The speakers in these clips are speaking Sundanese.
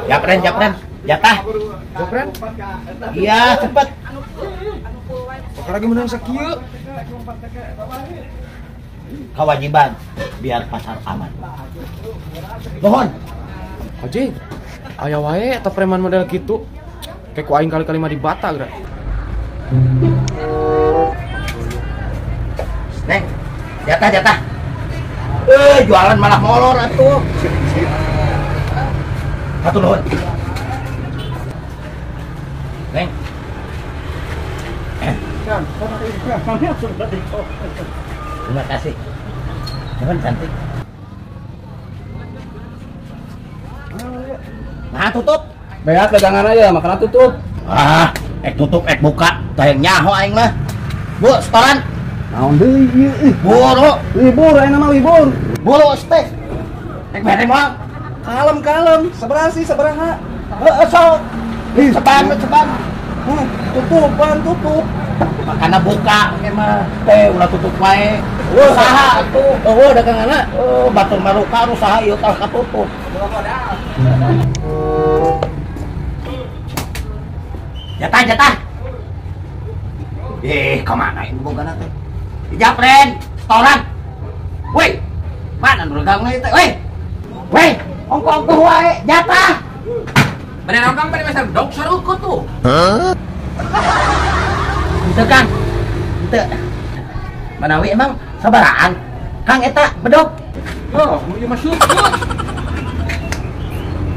Japren, japren, jatah. Japren? Iya, cepet. Bakal lagi menang sakieu. Kewajiban biar pasar aman. Mohon. Haji, aya wae eta preman model gitu. Kayak ku aing kali-kali mah dibata geura. Neng, jatah, jatah. Jualan malah molor atuh. Satu nuhun. Neng. Terima kasih. Nuhun cantik. Nah, tutup. Beat dagangan aja, makanya tutup. Ah, ek tutup, ek buka. Tayang nyaho aing mah. Bu, setoran. Naon deui ieu euy. Buru. Libur ayeuna mah libur. Buru teh. Ek bere moal. Kalem-kalem, sabaraha sih sabaraha? Heeh, sok. Ceban, ceban. Tutupan, tutup. Makana buka engke mah teh ulah tutup wae. Usaha atuh. Eueuh daganganna. Oh, batur maruka usaha ieu tah katutup. Jatah, jatah. Kemana ini bogana teh? Japren, setoran. Woi, mana nu dagangna ieu teh? Woi. Woi, ongko-ongko wae, jatah. Bener ongkang pada meser dok sarukut tuh. Hah? Henteu Kang. Henteu. Manawi emang sabaraan. Kang eta bedog. Oh, ieu mah syukur.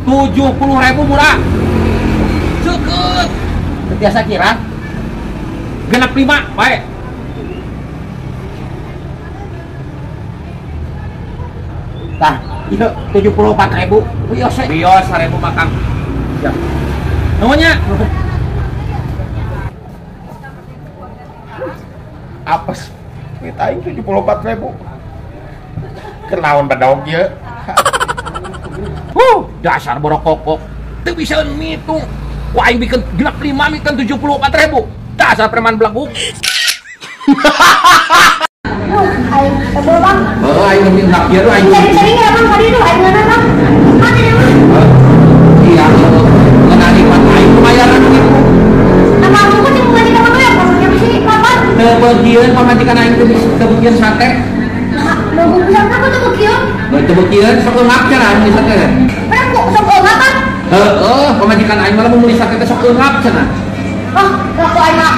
70.000 murah. Cukup. Teu biasa kirang. 65 bae. Tah, ieu 74.000. Wios we. Wios 1.000 mah Kang. Ya. Nuhunnya. Apes. Duit aing 74.000. Kenaon bedog ieu? Dasar borokokok. Teu bisa ngitung. Ku aing bikin 65 mikeun 74.000. Dasar preman beleguk. Aing tebel Bang. Heeh, aing ngemil hak ieu aing. Sering ya Bang tadi tuh aing ngeunah Bang. Mana ya Bang? Iya, ngeunah nikmat aing lumayan gitu. Apa aku sih pamajikan mah ya? Maksudnya sih kapan? Teu beukieun pamajikan aing teu beukieun sate. Nah, nu pisan apa teu beukieun? Teu beukieun sok eungap cenah meuli sate teh. Kan kok sok eungap kan? Heeh, pamajikan aing malah meuli sate teh sok eungap cenah. Oh, laku aing mah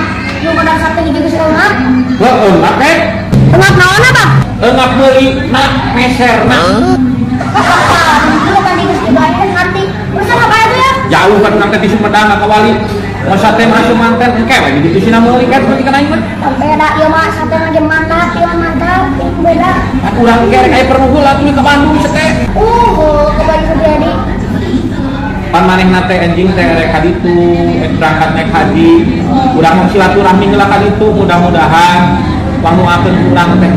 nu menang sate juga geus eungap. Heeh, eungap teh. Eungap naon apa? Eungap meuli na meserna. Lu kan geus dibayar hati. Terus apa itu ya? Jauh kan urang teh di Sumedang ka Wali. Mau sate mah manten engke we di ditu sina meuli kan pamajikan aing mah. Beda ieu mah sate mah jeung mantap, ieu mah mantap, ieu beda. Kan urang ge rek aya perlu heula atuh ka Bandung sate. Ke Bandung jadi. Pan manehna teh anjing teh rek ka ditu, rek berangkat naik haji. Urang mah silaturahmi heula ka ditu, mudah-mudahan wanguakeun urang teh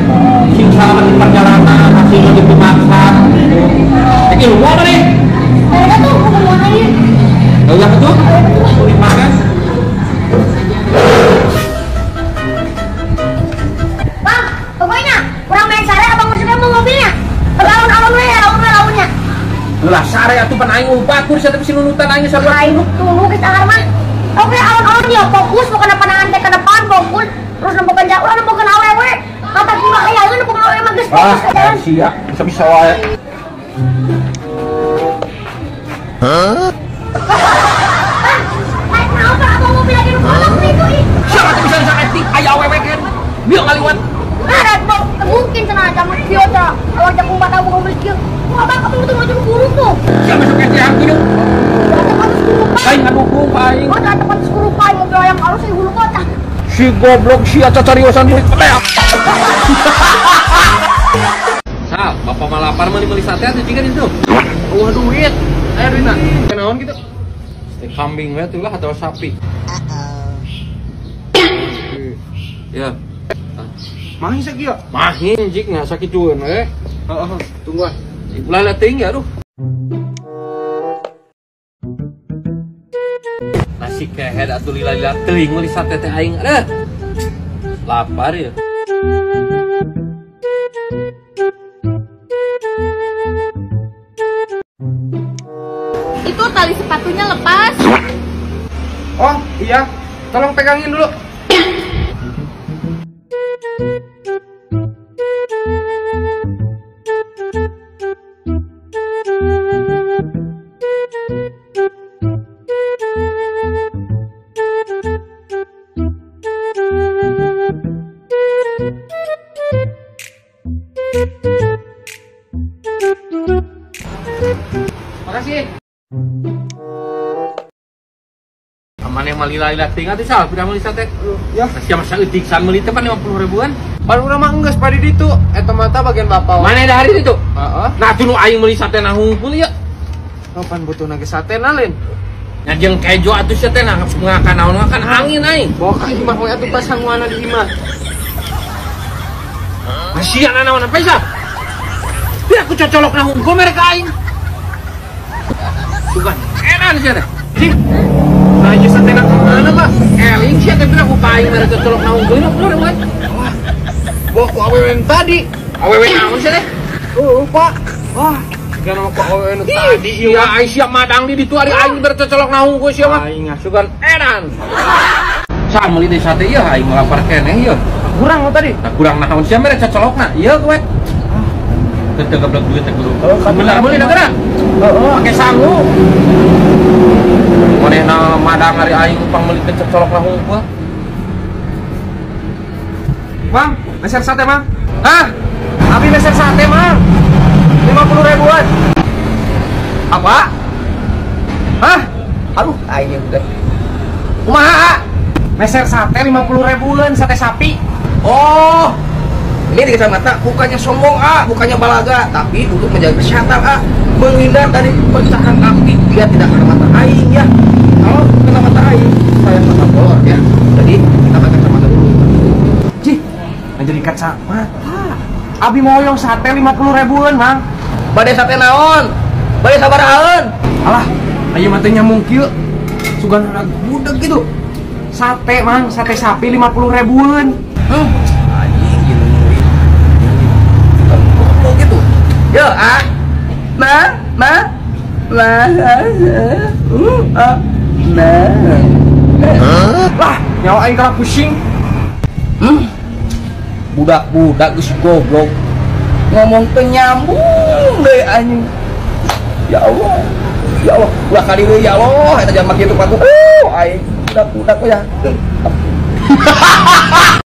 sing salamet di perjalanan, hasilna gitu maksad gitu. Rek ilmu maneh? Eta tuh ketemuan lagi. Eueuh atuh. Kulit makan. Bang, pokoknya urang main sare abang maksudnya mau mobilnya. Alun-alun we, alun-alunnya. Lah sare atuh pan aing batur sia teh bisi nunutan aing sarua. Aing tulu geus ahar mah. Oke, alun-alun ya fokus bukan pandangan teh ke depan fokus terus nempokeun jauh ulah nempokeun awewe. Kata kumaha aya nempokeun awewe mah geus fokus ka jalan. Sia, bisa-bisa wae. Hah? Bang, naon abang mobil lagi nu kolok itu ih. Siapa teh bisa bisa aya awewe kan. Bieu ngaliwat. Nah, mungkin cenah zaman kieu teh awak jangkung bata buka mobil kieu. Wah, abang kamu tuh maju buruk tuh. Siapa sok eti hantu. Aing ngadukung ka aing. Oh, tetep pantes kurupa mobil ayam alus sih hulu kota. Si goblok sia cacariosan murid petek. Sal, bapak mah lapar meuli sate atuh jiga ditu. Eueuh duit. Aya duitna. Naon kitu? Steak kambing we atuh lah atau sapi. Ya. Mahin sakieu. Mahin jik nya sakitueun we. Heeh, tungguan. Ulah leuting ya aduh. Nasi kehed atuh lila-lila teuing meuli sate teh aing. Aduh. Lapar ya. Itu tali sepatunya lepas. Oh, iya. Tolong pegangin dulu. Makasih. Aman yang malila-lila tinggal teh sal, pira meuli sate. Ya, sia masa eutik san meuli teh pan 50 ribuan. Baru urang mah enggeus padi ditu. Eta mata bagian bapak. Mana ada hari itu? Heeh. Nah, atuh nu aing meuli sate na hungkul ieu. Kapan butuhna ge sate na lain? Nya jeung kejo atuh sia teh nah ngakan naon ngakan angin aing. Bawa ka imah we atuh pasanguana di imah. Sia naon apa sih? Biar aku cocolok na hungkul mereka aing. Bukan, edan sia teh. Cing. Nah, ieu sate na kemana, Pak? Eling sia teh bilang aku aing mereka cocolok na hungkul 50 ribuan. Wah. Bawa ku awewe tadi. Awewe naon sia teh? Heeh, Pak. Wah, siga nama ku awewe nu tadi ieu. Iya, aing sia madang di ditu ari aing bercocolok na hungkul sia mah. Aing sugan edan. Sa meuli deui sate ieu aing melapar keneh ieu. Kurang lo tadi. Nah, kurang naon sia mere cocolokna. Ieu kowe. Teu geblek duit teh guru. Bener meuli da geura. Heeh, pake sangu. Manehna madang ari aing upang meuli teh cocolokna hungkul. Mang, meser sate, Mang. Hah? Abi meser sate, Mang. 50 ribuan. Apa? Hah? Aduh, aing udah. Kumaha? Meser sate 50 ribuan, sate sapi. Oh. Ini di kacamata bukannya sombong, ah, bukannya balaga, tapi untuk menjaga kesehatan, ah, menghindar dari percakan api biar tidak kena mata aing ya. Kalau kena mata aing, saya mata bolor ya. Jadi kita pakai kacamata dulu. Cih, menjadi kacamata. Abi mau yang sate 50 ribuan, Mang. Bade sate naon? Bade sabarahaeun? Alah, ayo matanya nyambung kieu. Sugan budak gitu. Sate, Mang, sate sapi 50 ribuan. Anjing gitu. Gitu. Yo, ah. Ma, ma. Ma. Ma. Lah, nyawa aing kalah pusing. Budak-budak geus goblok. Ngomong teu nyambung deui anjing. Ya Allah. Ya Allah, ulah kali deui ya Allah, eta jalma kitu ku. Aing budak-budak ya.